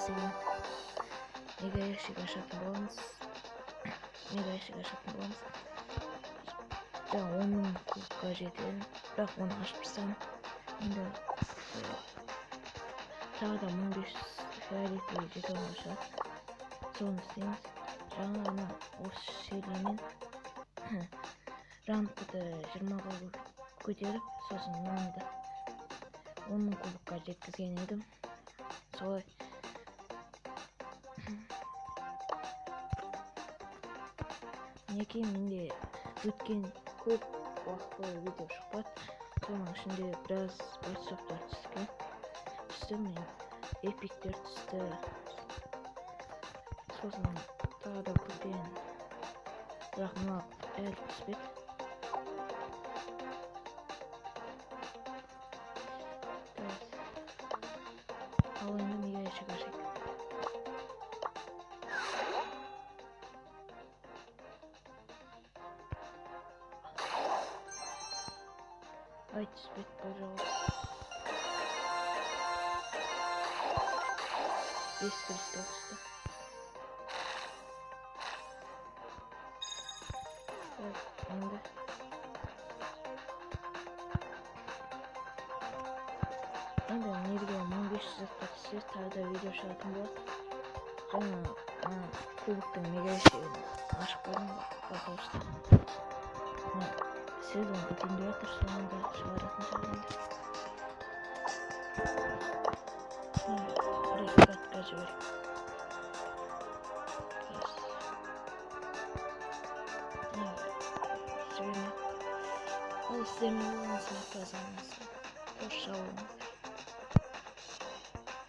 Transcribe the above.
деген мега ящик ашатын боламыз. Мега ящик ашатын боламыз. Жаңа 10 000 кубокқа жетемін, бірақ оны ашып тастадым. Енді тағы да 1500 фиолетовый жетон шығады. Соны істейміз. Жаңа ғана осы сериямен рангты 20-ға көтеріп, сосын мынаны 10 000 кубокқа жеткізген едім. Солай. Мінекей, менде өткен көп уақыт бойы видео шықпады. Соның ішінде біраз ватсаптар түскен. Түсті, мен эпиктер түсті. Сосын тағы да көптеген, бірақ мына әлі түспеді. Ал енді мега ящик ашайық. Ай, түспеді, пожалуйста. 5 кристалл түсті. Так, енді енді энергия 1500 затқа түссе, тағы да видео шығатын болады. Жаңа мына кубоктың мега ящигін ашып қойдым, пожалуйста. Мына сезон бітейін деп жатыр, соны да шығаратын шығар енді. Бір екі катка жіберейік. Жібермей. Ал сіздермен болған Смарт. Қош, сау болыңыздар.